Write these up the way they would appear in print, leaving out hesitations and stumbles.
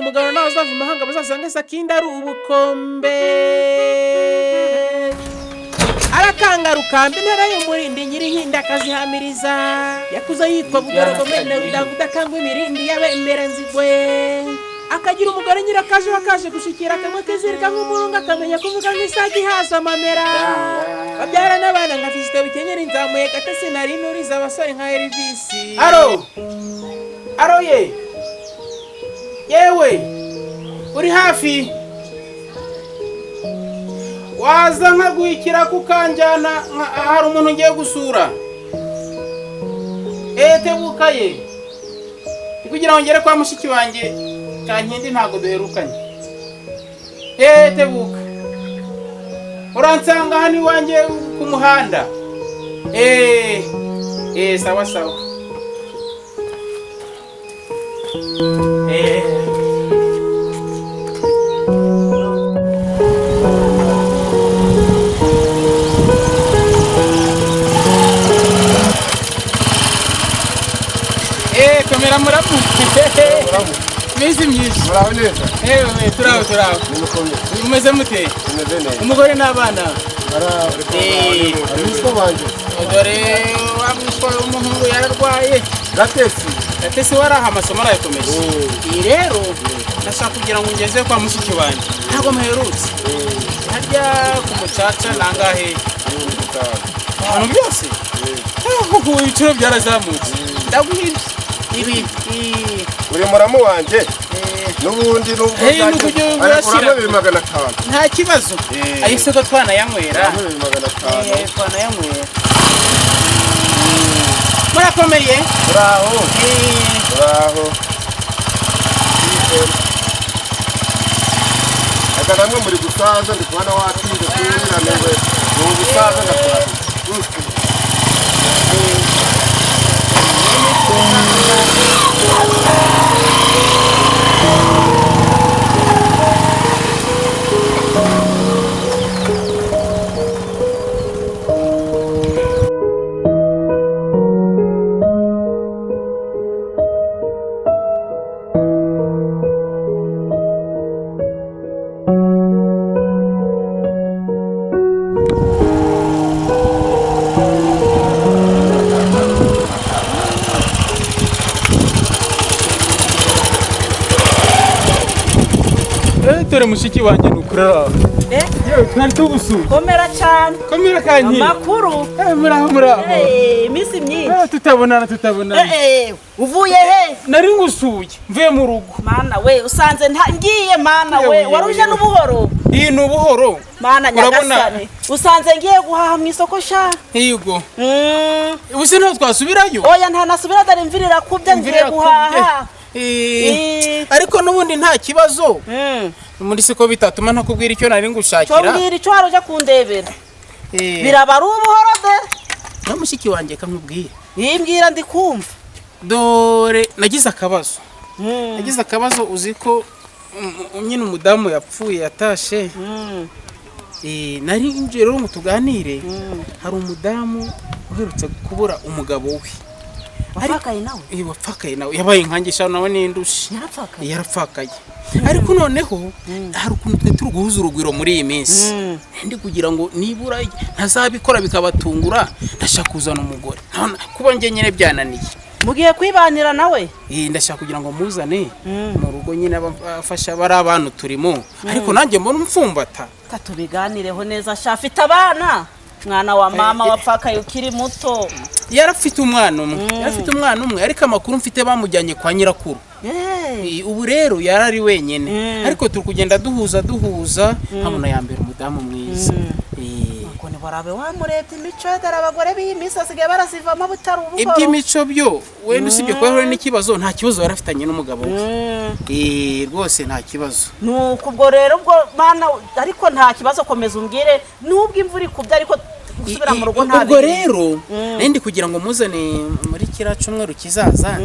umugabo nawe azava imahanga bazasange sakindi ari ubukombe. Arakangarukamba intara y'umurindi, nyirinkindi akazihamiriza. Yakuze yitwa Bugorogo mwene Rudagudakangwa imirindi y'abemera nzigwe. Akagira umugore nyirakaje wakaje gushikira akamwe kizirika nk'umurunga, akamenya kuvuga nk'isagi ihaza amamera. Babyara n'abana nka Fisito Bikenyeri, nzamuye Gatesi nari nuriza abasore nka Elvis. Aro aro ye, yewe, uri hafi waza nkaguhikira kukanjyana hari umuntu ngiye gusura. Tebuka ye. Ni kugira ngo ngere kwa mushiki wanjye Kankindi, ntabwo duherukanye. Tebuka, uransanga hano iwanjye ku muhanda. Sawa sawa. Komera muramu. Minsi myinshi. Muraho neza. Ewe, turaho turaho. Nimukomeye. Mumeze mute? Tumeze neza. Umugore n'abana? Abiswa banjye. Dore wa mwiswa w'umuhungu yararwaye. Gatesi. Gatesi waraha amasomo arayakomeje. Iyi rero ndashaka kugira ngo ngeze kwa mushiki wanjye, ntabwo muherutse. Harya ku mucaca nangahe? Ahantu byose ubu ibiciro byarazamutse. Ndaguha ibi. Uri muramu wanjye n'ubundi n'ubwo. Hey, ni ukujya urashyira. Uranywa 2500. Nta kibazo. Ayo soko twanayanywera. Uranywa 2500. Twanayanywera. Murakomeye? Muraho. Muraho. Aka namwe muri gusaza, ndi kubona watinze kunyiranewe ni ugusaza ndakurahiye. Dore mushiki wanjye ni ukurara. Yewe, twari tugusuye. Komera cyane. Komera Kankindi. Amakuru? Muraho muraho. Iminsi myinshi. Tutabonana tutabonana. Uvuye he? Nari ngusuye mvuye mu rugo. Mana we, usanze nta ngiye, mana we. Yewe, Wari uje yewe. n'ubuhoro? Iyi ni ubuhoro. Mana Urabona- nyagasani, usanze ngiye guhaha mu isoko sha. Yego. Ubu se ntabwo twasubirayo? Oya, ntanasubira, dore imvura irakubye, Imvura ngiye irakubye. guhaha. Ariko n'ubundi nta kibazo. Muri siko bitatuma ntakubwira icyo nari Cyo ngushakira. mbwira icyo wari uje kundebera. Biraba ari ubuhoro de. Na mushiki wanjye kamubwira. Yimbwira ndi kumva. Dore nagize akabazo. Nagize akabazo, uzi ko nyine umudamu yapfuye yatashe. Nari nje rero ngo tuganire. Hari umudamu uherutse kubura umugabo we. Wapfakaye nawe? Wapfakaye nawe, yabaye nkangisha nawe n'indushi. Yarapfakaye? Yarapfakaye. Ariko noneho hari ukuntu twe turi guhuza urugwiro muri iyi minsi. Ndi kugira ngo nibura ntazabikora bikabatungura, ndashaka kuzana umugore. Kuba njye nyine byananiye. Mugiye kwibanira nawe? Ndashaka kugira ngo muzane mu rugo nyine abafasha bari abantu turimo, ariko nanjye mbona umfumbata. Reka tubiganireho neza sha, afite abana? Mwana wa mama, wapfakaye ukiri muto. Yarafite umwana umwe, yarafite umwana umwe, ariko amakuru mfite bamujyanye kwa nyirakuru. Ubu rero yarari wenyine. Ariko turi kugenda duhuza duhuza, nkabona yambera umudamu mwiza. Ngo ntiwarabe wamurebye imico ye, dore abagore b'iyi minsi basigaye barazivamo butari ubuhoro. Iby'imico byo wenda usibye kuba yahuye n'ikibazo, nta kibazo yarafitanye n'umugabo we. Rwose nta kibazo. Nuko ubwo rero ubwo mana, ariko nta kibazo, komeza umbwire nubwo imvura ikubye, ariko gusubira mu rugo nta Ubwo bindi. rero nari ndi kugira ngo muzane muri kiriya cyumweru kizaza.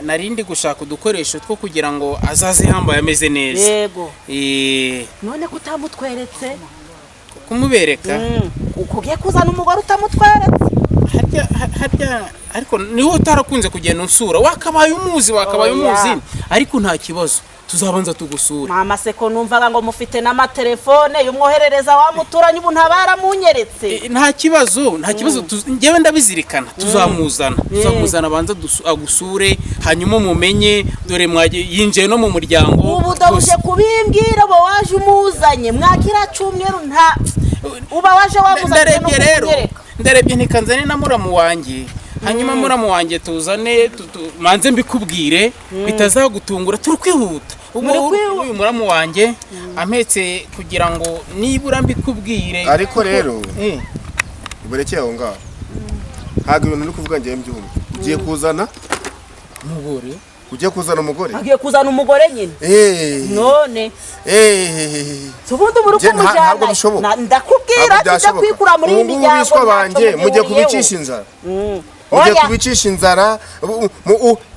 Nari ndi gushaka udukoresho two kugira ngo azaze yambaye ameze neza. Yego. None ko utamutweretse? Kumubereka? Ugiye kuzana umugore utamutweretse? Harya ariko niwe utarakunze kugenda unsura, wakabaye umuzi, wakabaye Oya. umuzi, ariko nta kibazo, tuzabanza tugusura. Mama, se ko numvaga ngo mufite n'amatelefone yumwoherereza wa muturanyi, ubu ntabaramunyeretse? Nta kibazo, nta kibazo, njyewe ndabizirikana, tuzamuzana abanza agusure, hanyuma umumenye. Dore yinjiye no mu muryango. Ubu dore kubimbwira, uba waje umuzanye mwakira cyumweru, nta uba waje wamuzanye no Ndarebye rero, kukunyereka. ndarebye ntikanzane na muramu wanjye, hanyuma muramu wanjye tuzane manze mbikubwire bitazagutungura. Turi kwihuta ubwo. Muri kwihuta. Uyu muramu wanjye ampetse kugira ngo nibura mbikubwire. Ariko rero burekeye aho ngaho, ntabwo ibintu uri kuvuga ngewe mbyumva. Ugiye kuzana Umugore. Ugiye kuzana umugore? Agiye kuzana umugore nyine. None si ubundi muri Njye kumujyana? ntabwo bishoboka. Ndakubwira Ntabwo tujya byashoboka. kwikura muri iyi Ubu ngubu miryango bishwa ntacyo banjye mugiye muhuriyeho. kubicisha inzara, mugiye Oya. kubicisha inzara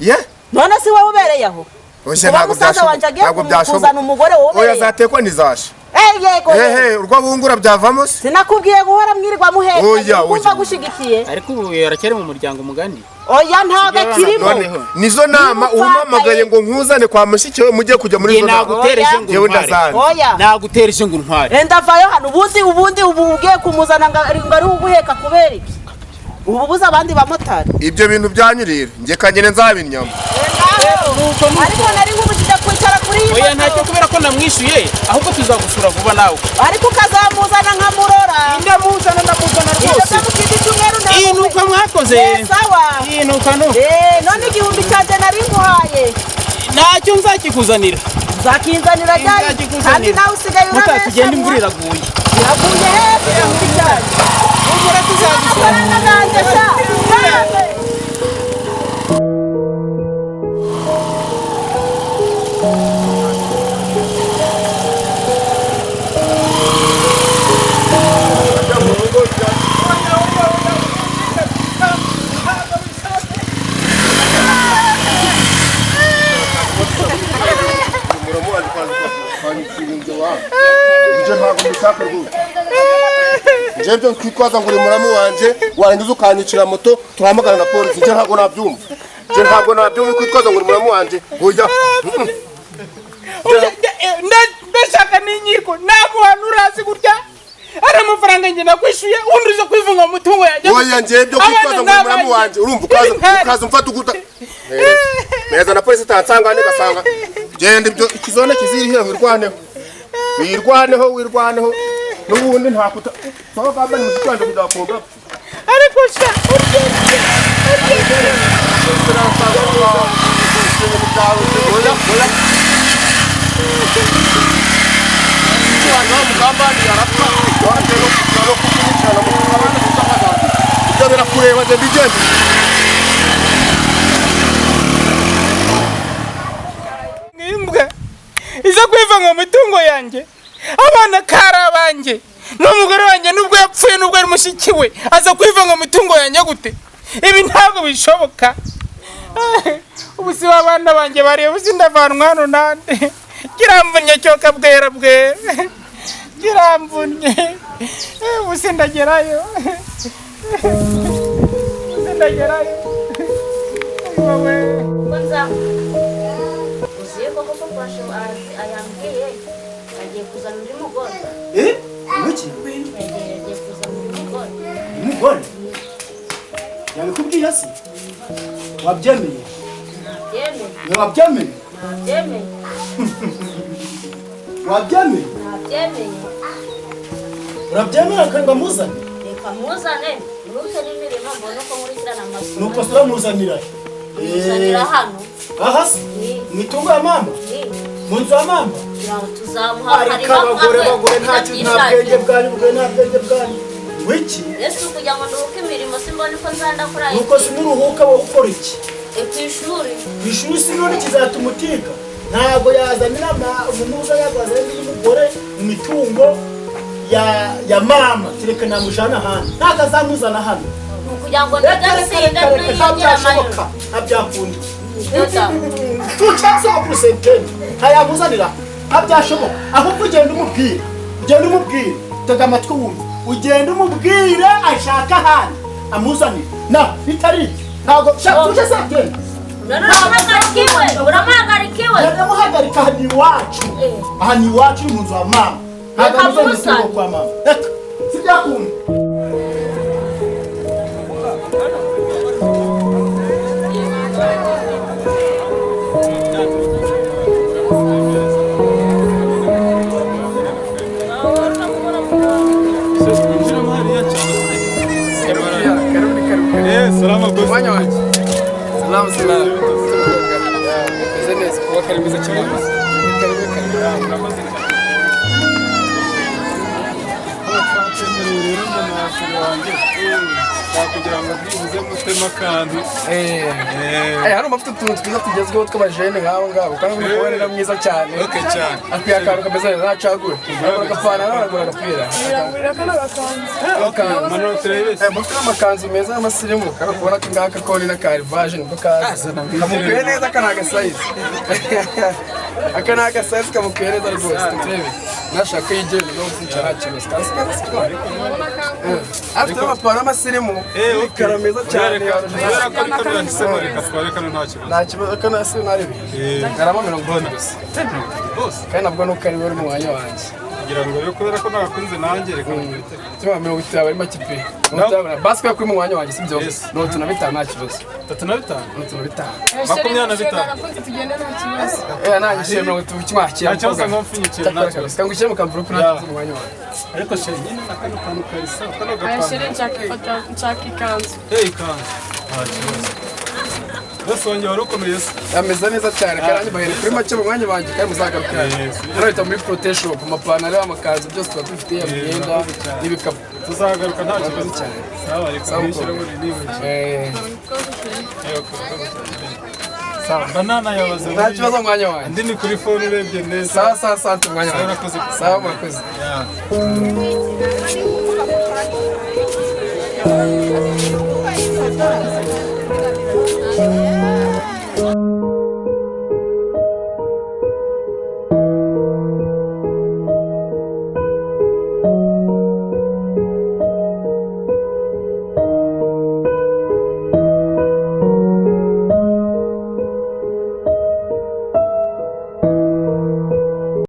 ye. None si wowe ubereye aho? Oya, Kuba ntabwo musaza byashoboka. wanjye agiye Ntabwo byashoboka. kuzana umugore, wowe Oya, ubereye? zatekwa ntizasha. Eh, yego. Ehe, urwo bungura byavamo se? Sinakubwiye guhora mwirirwa muheka? Oya, Kumva oya. gushigikiye. Ariko ubu yaracyari mu muryango mugani. Oya, ntabwo akirimo. None nizo nama Niba umpamagaye ngo nkuzane kwa mushiki we, mujye kujya muri Njye izo nama? nagutereje ngo Njyewe untware. ndazanze. Oya. Nagutereje ngo untware. Enda vayo hano. Ubundi ubu ugiye kumuzana ngo ari uguheka kubera iki? Ubu buze abandi bamotari. Ibyo bintu byanyu rero njye kanyine nzabinyama. Nuko nuko. Ariko nari nkubujije kwicara kuri iyi Oya, moto. ntacyo, kubera ko namwishyuye, ahubwo tuzagusura vuba nawe. Ariko ukazamuzana nkamurora. Ndamuzana, ndamuzana Ibyo rwose. byo mu kindi cyumweru ntabwo. Iyi nuko mwakoze. Eh, sawa. Iyi nuko nuko. Eh, none 1000 cyanjye nari nguhaye? Ntacyo, nzakikuzanira. Nzakinzanira ryari? Nzakikuzanira. Kandi nawe usigaye Muka urabesha. tugende, imvura iraguye. Iraguye hepfo, 1000 cyanjye. Humura, tuzagusura. Amafaranga ganjye sha. Njye ntabwo mbishaka rwose. Njye byo twitwaza ngo uri muramu wanjye, warangiza ukanyicira moto, tuhamagara na polisi, njye ntabwo nabyumva. Njye ntabwo nabyumva kwitwaza ngo uri muramu wanjye. Oya. Ndashaka n'inkiko, naguhana urazi gutya ari amafaranga njye nakwishyuye, undi uza kwivunga mu mutungo yanjye. Oya, njye byo kwitwaza ngo uri muramu wanjye, urumva, ukaza umfata uguta neza na polisi itansanga hano igasanga. Genda, ibyo ikizone kizirihe, wirwaneho, wirwaneho, wirwaneho. N'ubundi ntakuta sawa gamba ni mushiki wanjye kugira ngo Ariko sha urya Ibyo birakureba, njye mbigenze. Nk'imbwa iza kwivanga mu mitungo yanjye, abana kari abanjye n'umugore wanjye, nubwo yapfuye, nubwo ari mushiki we, aza kwivanga mu mitungo yanjye gute? Ibi ntabwo bishoboka. Ubu si abana banjye bareba, ubu sindavanwa hano nande? Kiramvunnye cyoka bwera bwera, kiramvunnye. Ubu sindagerayo, ubu sindagerayo wowe. Kwanza uziye koko ko pashe ayambwiye agiye kuzana undi mugore. Eh? Wiki? Agiye kuzana undi mugore. Umugore? Yabikubwiye se? Wabyemeye? Nabyemeye. Ni wabyemeye? Nabyemeye. Wabyemeye? Nabyemeye. Urabyemera kandi bamuzane? Reka muzane ntuke n'imirimo mbone uko nkurikirana amasomo. Nuko se uramuzanira? Muzanira hano. Aha se? Ni. Mu itungo ya mama? Ni. Mu nzu ya mama? Kugira ngo tuzamuha Ariko akarima abagore kamwe bagore nta kintu, nta bwenge bwanyu, bwe nta bwenge bwanyu. Wiki? Yesu, kugira ngo nduhuke imirimo simbone uko nzanda kuri ayo. Nuko se nuruhuka wowe ukora iki? Ku ishuri. Ku ishuri si none kizatuma utiga? Ntabwo yazanira umunuza, yazanira umugore mu mitungo ya mama, kereka namujana hano, ntabwo azamuzana hano. Ni ukugira ngo Reka reka ndagatsinda reka reka, niyongera ntabyashoboka, amanota. ntabyakunda. Yoda. Tucaso kurusenteni ntayamuzanira, ntabyashoboka. Ahubwo ugenda umubwira, ugenda umubwira. Tega amatwi wumve, ugenda umubwire ashaka ahandi amuzanire, na bitari ibyo ntabwo tuje se genda. Uramuhagarika iwe, uramuhagarika iwe. Ndamuhagarika aha ni iwacu, aha ni iwacu, ni mu nzu ya mama, ntabwo amuzanira imitungo kwa mama, reka sibyakunda. Salam salam. Meze kuba kari mwiza cyane. Karibu karibu. Murakoze cyane. Kugira ngo byibuze mutema akantu. Hano mafite utuntu twiza tugezweho tw'abajene nk'abo ngabo, kandi umukobwa ni mwiza cyane. Okay cyane. Akwiye akantu kameze neza ntacagura. Aragura agapantaro, aragura agapira. Akakanzu. Mufite amakanzu meza y'amasirimu, kandi kubona ko ngaka ko ni n'akarivage nibwo kaza. Kamukwiye neza, aka ni agasayizi. Aka ni agasayizi kamukwiye neza rwose, turebe. Nashaka yigenda no kwicara nta kibazo. Kandi sikora. Afite amapantaro y'amasirimu, imikara meza cyane. Kubera ko ariko nahisemo reka tware kano nta kibazo. Nta kibazo, kano hasi naribi. Garama 40 gusa. Kandi nabwo nuko ari we mu mwanya wanjye. Kugira ngo rero kubera ko nagakunze nanjye reka ngwite. Tuba 50 ari make pe. Mutabona basi ko kuri mu mwanya wanjye sibyo. No 35 nta kibazo. 35. 35. 25. Tugende nta kibazo. Nanjye 30 kimwakira. Nta kibazo nkomfinyikira nta kibazo. Kangushyire mu kamvuro nta kibazo mu mwanya wanjye. Ariko she nyine na kano kantu karisa kano gapantaro. Shere nshaka ikanzu. Ikanzu. Nta kibazo. Bose wanjye wari ukomeye se. Ameze neza cyane kandi bahere kuri make mu mwanya wanjye kandi muzagaruka. Hano muri Protect Shop amapantaro, amakanzu byose tuba dufite, imyenda n'ibikapu. Tuzagaruka nta kibazo cyane. Sawa reka nishyire muri niba. Sawa. Banana yabaze. Nta kibazo mwanya wanjye. Andi ni kuri phone urebye neza. Sawa sawa sawa mwanya wanjye. Sawa murakoze.